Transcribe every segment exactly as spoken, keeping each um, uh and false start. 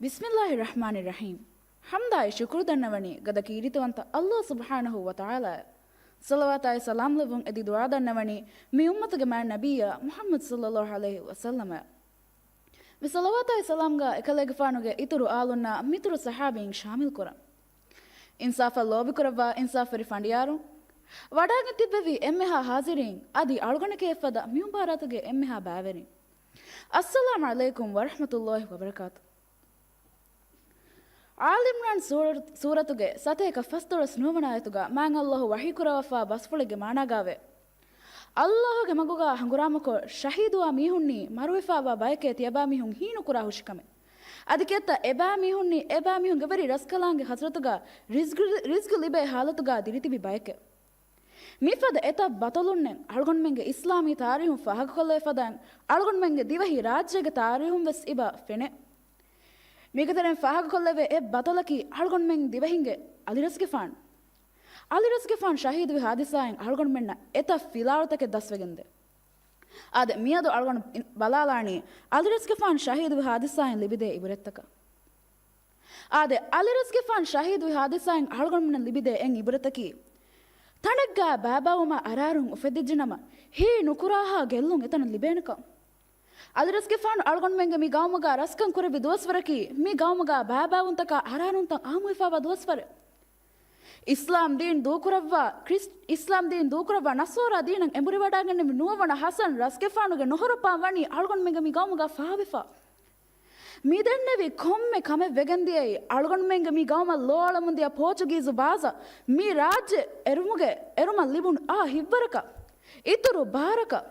ބިސްމިއްލާހި ރަޙްމާނި ރަޙީމް. ޙަމްދާއި ޝުކުރު ދަންނަވަނީ ގަދަ ކީރިތިވަންތަ ﷲ ސުބްޙާނަހޫ ވަތަޢާލާއަށް. ޞަލަވާތާއި ސަލާމް ލެއްވުން އެދި ދުޢާ ދަންނަވަނީ މި އުއްމަތުގެ މާތް ނަބިއްޔާ މުޙައްމަދު ޞައްލައްލާހު ޢަލައިހި ވަސައްލަމަށް. މި ޞަލަވާތާއި ސަލާމްގާ އެކަލޭގެފާނުގެ އިތުރު އާލުންނާ މިތުރު ޞަޙާބީން ޝާމިލް ކުރަން. އިންސާފަށް ލޯބިކުރައްވާ އިންސާފުވެރި ފަނޑިޔާރުން، ވަޑާގެން ތިއްބެވި އެންމެހާ ޙާޟިރީން، އަދި އަޅުގަނޑެކޭ އެއްފަދަ މި މުބާރާތުގެ އެންމެހާ ބައިވެރިން. އައްސަލާމް ޢަލައިކުމް ވަރަޙްމަތުﷲ ވަބަރަކާތު. އާލި ޢިމްރާން ސޫރަ-، ސޫރަތުގެ ސަތޭކަ ފަސްދޮޅަސް ނުވަވަނަ އާޔަތުގަ މާތް ﷲ ވަޙީކުރައްވާފާ ބަސްފުޅެއްގެ މާނާގާވޭ. ﷲގެ މަގުގާ ހަނގުރާމަކޮށް ޝަހީދުވާ މީހުންނީ މަރުވެފާވާ ބަޔެކޭ ތިޔަބައިމީހުން ހީނުކުރާ ހުށިކަމެއް. އަދި ކެއްތަ އެބައިމީހުންނީ އެބައިމީހުންގެ ވެރި ރަސްކަލާނގެ ޙަޟްރަތުގާ ރިޒްގު، ރިޒްގު ލިބޭ ޙާލަތުގާ ދިރިތިބި ބަޔެކޭ. މިފަދަ އެތައް ބަޠަލުންނެއް އަޅުގަނޑުމެންގެ އިސްލާމީ ތާރީހުން ފާހަގަކޮށްލެވޭ ފަދައިން އަޅުގަނޑުމެންގެ ދިވެހި ރާއްޖޭގެ ތާރީހުން ވެސް އިބަ ފެނޭ. މީގެ ތެރެއިން ފާހަގަކޮށްލެވޭ އެއް ބަޠަލަކީ އަޅުގަނޑުމެން ދިވެހިންގެ އަލިރަސްގެފާނު. އަލިރަސްގެފާނު ޝަހީދުވި ޙާދިސާއިން އަޅުގަނޑުމެންނަށް އެތައް ފިލާވަޅުތަކެއް ދަސްވެގެންދޭ. އާދެ، މިއަދު އަޅުގަނޑު ބަލާލާނީ އަލިރަސްގެފާނު ޝަހީދުވި ޙާދިސާއިން ލިބިދޭ އިބުރަތްތަކަށް. އާދެ، އަލިރަސްގެފާނު ޝަހީދުވި ޙާދިސާއިން އަޅުގަނޑުމެންނަށް ލިބިދޭ އެއް އިބުރަތަކީ، ތަނެއްގާ ބައިބައިވުމާ އަރާރުން އުފެދިއްޖެނަމަ، ހީ ނުކުރާހާ ގެއްލުން އެތަނަށް ލިބޭނެކަން. އަލިރަސްގެފާނު އަޅުގަނޑުމެންގެ މި ގައުމުގާ ރަސްކަން ކުރެއްވި ދުވަސްވަރަކީ، މި ގައުމުގާ ބައިބައިވުންތަކާ އަރާރުންތައް އާއްމުވެފާވާ ދުވަސްވަރެއް. އިސްލާމް ދީން ދޫކުރައްވާ ކްރިސް-، އިސްލާމް ދީން ދޫކުރައްވާ ނަޞާރާ ދީނަށް އެނބުރިވަޑާގެންނެވި ނުވަވަނަ ޙަސަން ރަސްގެފާނުގެ ނޮހޮރު ޕާން ވަނީ އަޅުގަނޑުމެންގެ މި ގައުމުގާ ފާވެފާ. މިދެންނެވި ކޮންމެ ކަމެއް ވެގެންދިޔައީ އަޅުގަނޑުމެންގެ މި ގައުމަށް ލޯ އަޅަމުންދިޔަ ޕޯޗުގީޒު ބާޒަށް މި ރާއްޖެ އެރުމުގެ، އެރުމަށް ލިބުނު އާ ހިތްވަރަކަށް، އިތުރު ބާރަކަށް.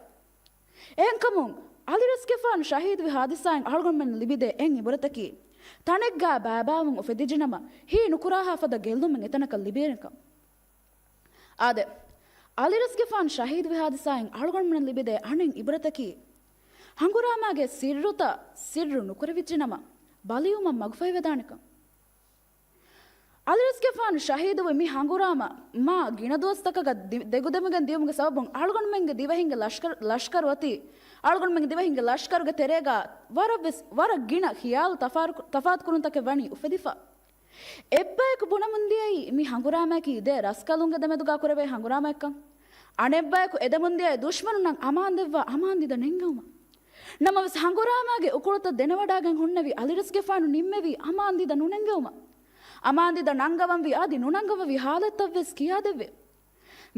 އެހެންކަމުން، އަލިރަސްގެފާނު ޝަހީދުވި ޙާދިސާއިން އަޅުގަނޑުމެން ލިބިދޭ އެއް އިބުރަތަކީ، ތަނެއްގާ ބައިބައިވުން އުފެދިއްޖެނަމަ، ހީ ނުކުރާހާ ފަދަ ގެއްލުމެއް އެތަނަކަށް ލިބޭނެކަން. އާދެ، އަލިރަސްގެފާނު ޝަހީދުވި ޙާދިސާއިން އަޅުގަނޑުމެން ލިބިދޭ އަނެއް އިބުރަތަކީ، ހަނގުރާމާގެ ސިއްރުތައް ސިއްރު ނުކުރެވިއްޖެނަމަ، ބަލިވުމަށް މަގުފަހިވެދާނެކަން. އަލިރަސްގެފާނު ޝަހީދުވި މި ހަނގުރާމަ މާ ގިނަ ދުވަސްތަކަކަށް ދި-، ދެގުދެމިގެން ދިޔުމުގެ ސަބަބުން އަޅުގަނޑުމެންގެ ދިވެހިންގެ ލަޝްކަރު، ލަޝްކަރު އޮތީ، އަޅުގަނޑުމެންގެ ދިވެހިންގެ ލަޝްކަރުގެ ތެރޭގާ ވަރަށް ވެސް، ވަރަށް ގިނަ ޚިޔާލު ތަފާރު-، ތަފާތުކުރުންތަކެއް ވަނީ އުފެދިފަ. އެއްބަޔަކު ބުނަމުންދިޔައީ މި ހަނގުރާމައަކީ ދެ ރަސްކަލުންގެ ދެމެދުގާ ކުރެވޭ ހަނގުރާމައެއްކަން. އަނެއްބަޔަކު އެދެމުންދިޔައީ ދުޝްމަނުންނަށް އަމާންދެއްވާ އަމާންދިދަ ނެންގެވުމަށް. ނަމަވެސް، ހަނގުރާމާގެ އުކުޅުތައް ދެނެވަޑާގެން ހުންނެވި އަލިރަސްގެފާނު ނިންމެވީ އަމާންދިދަ ނުނެންގެވުމަށް. އަމާންދިދަ ނަންގަވަންވި އަދި ނުނަންގަވަންވި ހާލަތްތައް ވެސް ކިޔާދެއްވި.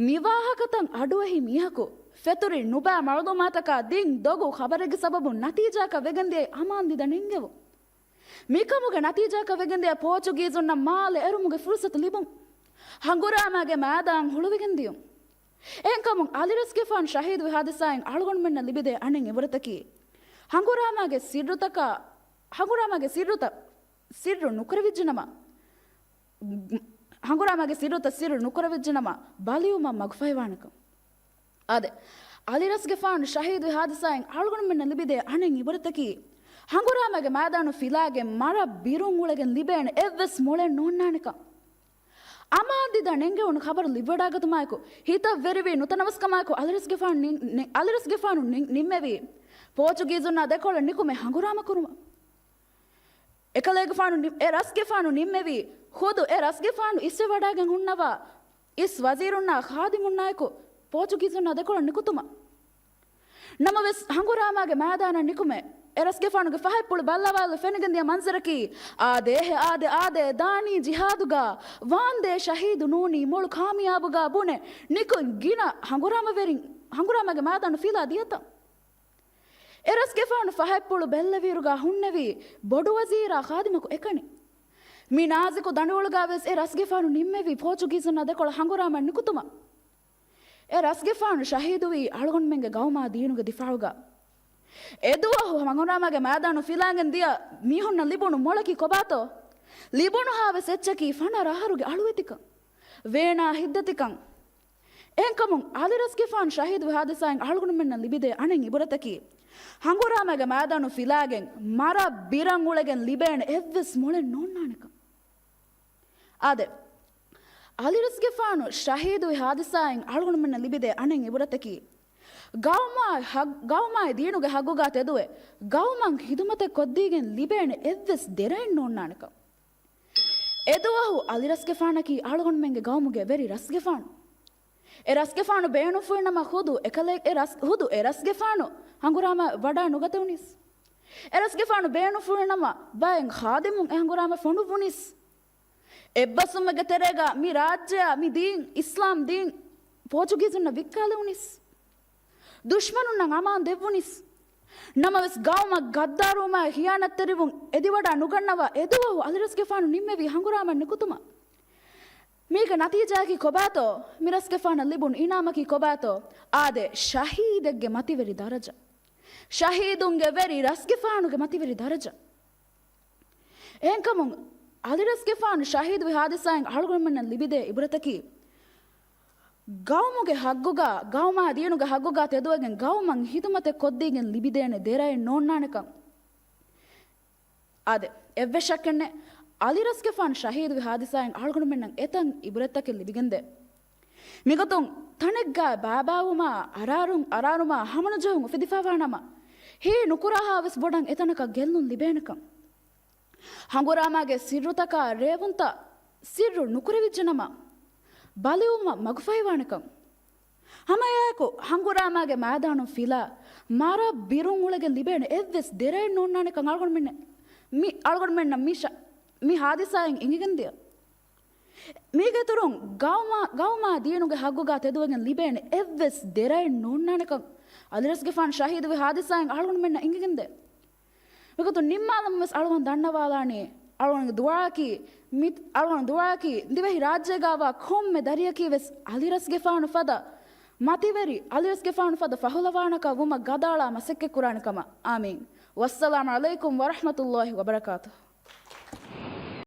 މިވާހަކަތައް އަޑުއެހި މީހަކު ފެތުރި ނުބައި މަޢުލޫމާތަކާ ދިން ދޮގު ޚަބަރެއްގެ ސަބަބުން ނަތީޖާއަކަށް ވެގެންދިޔައީ އަމާންދިދަ ނެންގެވުން. މިކަމުގެ ނަތީޖާއަކަށް ވެގެންދިޔަ ޕޯޗުގީޒުންނަށް މާލެ އެރުމުގެ ފުރުސަތު ލިބުން. ހަނގުރާމާގެ މައިދާން ހުޅުވިގެން ދިޔުން. އެހެންކަމުން އަލިރަސްގެފާނު ޝަހީދުވި ހާދިސާއިން އަޅުގަނޑުމެންނަށް ލިބިދޭ އަނެއް އިބުރަތަކީ، ހަނގުރާމާގެ ސިއްރުތަކާ، ހަނގުރާމާގެ ސިއްރުތައް ސިއްރު ނުކުރެވިއްޖެނަމަ، ހަނގުރާމާގެ ސިއްރުތައް ސިއްރު ނުކުރެވިއްޖެނަމަ، ބަލިވުމަށް މަގުފަހިވާނެކަން. އާދެ، އަލިރަސްގެފާނު ޝަހީދުވި ހާދިސާއިން އަޅުގަނޑުމެންނަށް ލިބިދޭ އަނެއް އިބުރަތަކީ، ހަނގުރާމާގެ މައިދާނު ފިލާގެން މަރަށް ބިރުން އުޅެގެން ލިބޭނެ އެއްވެސް މޮޅެއް ނޯންނާނެކަން. އަމާންދިދަ ނެންގެވުނު ޚަބަރު ލިބިވަޑާގަތުމާއެކު، ހިތަށް ވެރިވި ނުތަނަވަސްކަމާއެކު އަލިރަސްގެފާނު ނިން-، ނި-، އަލިރަސްގެފާނު ނިން-، ނިންމެވީ، ޕޯޗުގީޒުންނާ ދެކޮޅަށް ނިކުމެ ހަނގުރާމަ ކުރުމަށް. އެކަލޭގެފާނު ނި-، އެ ރަސްގެފާނު ނިންމެވީ، ޚުދު އެ ރަސްގެފާނު އިސްވެވަޑާގެން ހުންނަވާ އިސް ވަޒީރުންނާ ޚާދިމުންނާއެކު ޕޯޗުގީޒުންނާ ދެކޮޅަށް ނިކުތުމަށް. ނަމަވެސް، ހަނގުރާމާގެ މައިދާނަށް ނިކުމެ، އެ ރަސްގެފާނުގެ ފަހަތްޕުޅު ބައްލަވާލު ފެނިގެންދިޔަ މަންޒަރަކީ، އާދޭހެ، އާދޭ، އާދޭ، ދާނީ ޖިހާދުގާ، ވާންދޭ ޝަހީދު ނޫނީ މޮޅު ކާމިޔާބުގާ ބުނެ، ނިކުތް ގިނަ ހަނގުރާމަވެރިން ހަނގުރާމާގެ މައިދާނު ފިލާ ދިޔަތަން. އެ ރަސްގެފާނު ފަހަތްޕުޅު ބެއްލެވިއިރުގާ ހުންނެވީ ބޮޑުވަޒީރާ ޚާދިމަކު އެކަނި. މި ނާޒިކު ދަނޑުއޮޅުގާވެސް އެ ރަސްގެފާނު ނިންމެވީ ޕޯޗުގީޒުންނާ ދެކޮޅަށް ހަނގުރާމަ ނިކުތުމަށް. އެ ރަސްގެފާނު ޝަހީދުވީ އަޅުގަނޑުމެންގެ ގައުމާ ދީނުގެ ދިފާޢުގަ. އެދުވަހު ހަނގުރާމާގެ މައިދާނު ފިލާގެން ދިޔަ މީހުންނަށް ލިބުނު މޮޅަކީ ކޮބާތޯ؟ ލިބުނުހާވެސް އެއްޗަކީ ފަނަރަ އަހަރުގެ އަޅުވެތިކަން. ވޭނާ ހިތްދަތިކަން. އެހެންކަމުން އަލިރަސްގެފާނު ޝަހީދުވި ހާދިސާއިން އަޅުގަނޑުމެންނަށް ލިބިދޭ އަނެއް އިބުރަތަކީ، ހަނގުރާމާގެ މައިދާނު ފިލާގެން މަރަށް ބިރަށް އުޅެގެން ލިބޭނެ އެއްވެސް މޮޅެއް ނޯންނާނެކަން. އާދެ، އަލިރަސްގެފާނު ޝަހީދުވި ހާދިސާއިން އަޅުގަނޑުމެންނަށް ލިބިދޭ އަނެއް އިބުރަތަކީ، ގައުމާ ހަ-، ގައުމާއި ދީނުގެ ހައްގުގާ ތެދުވެ، ގައުމަށް ހިދުމަތެއް ކޮށްދީގެން ލިބޭނެ އެއްވެސް ދެރައެއް ނޯންނާނެކަން. އެދުވަހު އަލިރަސްގެފާނަކީ އަޅުގަނޑުމެންގެ ގައުމުގެ ވެރި ރަސްގެފާނު. އެ ރަސްގެފާނު ބޭނުންފުޅިނަމަ ހުދު އެކަލޭ-، އެ ރަސް-، ހުދު އެ ރަސްގެފާނު ހަނގުރާމަ ވަޑާ ނުގަތެވުނީސް. އެ ރަސްގެފާނު ބޭނުންފުޅިނަމަ ބައެއް ޚާދިމުން އެ ހަނގުރާމަ ފޮނުއްވުނީސް. އެއްބަސްވުމެއްގެ ތެރޭގަ މި ރާއްޖެއަށް މި ދީން، އިސްލާމް ދީން ޕޯޗުގީޒުންނަށް ވިއްކާލެވުނީސް. ދުޝްމަނުންނަށް އަމާން ދެއްވުނީސް. ނަމަވެސް ގައުމަށް ގައްދާރުވުމާއި ޚިޔާނަތްތެރިވުން އެދިވަޑާ ނުގަންނަވާ އެދުވަހު އަލިރަސްގެފާނު ނިންމެވީ ހަނގުރާމަ ނިކުތުމަށް. މީގެ ނަތީޖާއަކީ ކޮބާތޯ؟ މި ރަސްގެފާނަށް ލިބުނު އިނާމަކީ ކޮބާތޯ؟ އާދެ، ޝަހީދެއްގެ މަތިވެރި ދަރަޖަ. ޝަހީދުންގެ ވެރި ރަސްގެފާނުގެ މަތިވެރި ދަރަޖަ. އެހެންކަމުން، އަލިރަސްގެފާނު ޝަހީދުވި ހާދިސާއިން އަޅުގަނޑުމެންނަށް ލިބިދޭ އިބްރަތަކީ، ގައުމުގެ ހައްގުގަ، ގައުމާ ދީނުގެ ހައްގުގަ ތެދުވެގެން ގައުމަށް ހިދުމަތެއް ކޮށްދީގެން ލިބިދޭނެ ދެރައެއް ނޯންނާނެކަން. އާދެ، އެއްވެސް ޝައްކެއްނެއް، އަލިރަސްގެފާނު ޝަހީދުވި ހާދިސާއިން އަޅުގަނޑުމެންނަށް އެތަން އިބްރަތްތަކެއް ލިބިގެންދޭ. މިގޮތުން ތަނެއްގަ ބާބާވުމާ، އަރާރުން، އަރާރުމާ ހަމަނުޖެހުން އުފެދިފައިވާނަމަ، ހީ ނުކުރާހާވެސް ބޮޑަށް އެތަނަކަށް ގެއްލުން ލިބޭނެކަން. ހަނގުރާމާގެ ސިއްރުތަކާ ރޭވުންތައް ސިއްރު ނުކުރެވިއްޖެނަމަ، ބަލިވުމަށް މަގުފަހިވާނެކަން. ހަމައެއާއެކު ހަނގުރާމާގެ މައިދާނުން ފިލާ، މަރާ ބިރުން އުޅެގެން ލިބޭނެ އެއްވެސް ދެރައެއް ނޯންނާނެކަން އަޅުގަނޑުމެން މި، އަޅުގަނޑުމެންނަށް މި ޝަ-، މި ހާދިސާއިން އެނގިގެންދިޔަ. މީގެ އިތުރުން ގައުމާ، ގައުމާ ދީނުގެ ހައްގުގާ ތެދުވެގެން ލިބޭނެ އެއްވެސް ދެރައެއް ނޯންނާނެކަން އަލިރަސްގެފާނު ޝަހީދުވި ހާދިސާއިން އަޅުގަނޑުމެންނަށް އެނގިގެންދޭ. މިގޮތުން ނިންމާލަމުން ވެސް އަޅުގަނޑު ދަންނަވާލާނީ، އަޅުގަނޑުގެ ދުޢާއަކީ، މި، އަޅުގަނޑު ދުޢާއަކީ ދިވެހި ރާއްޖޭގާވާ ކޮންމެ ދަރިއަކީ ވެސް އަލިރަސްގެފާނު ފަދަ މަތިވެރި، އަލިރަސްގެފާނު ފަދަ ފަހުލަވާނަކަށް ވުމަށް ގަދައަޅާ މަސައްކަތްކުރާނެ ކަމަށް. އާމީން. ވައްސަލާމް ޢަލައިކުމް ވަރަޙްމަތުﷲި ވަބަރަކާތުހު.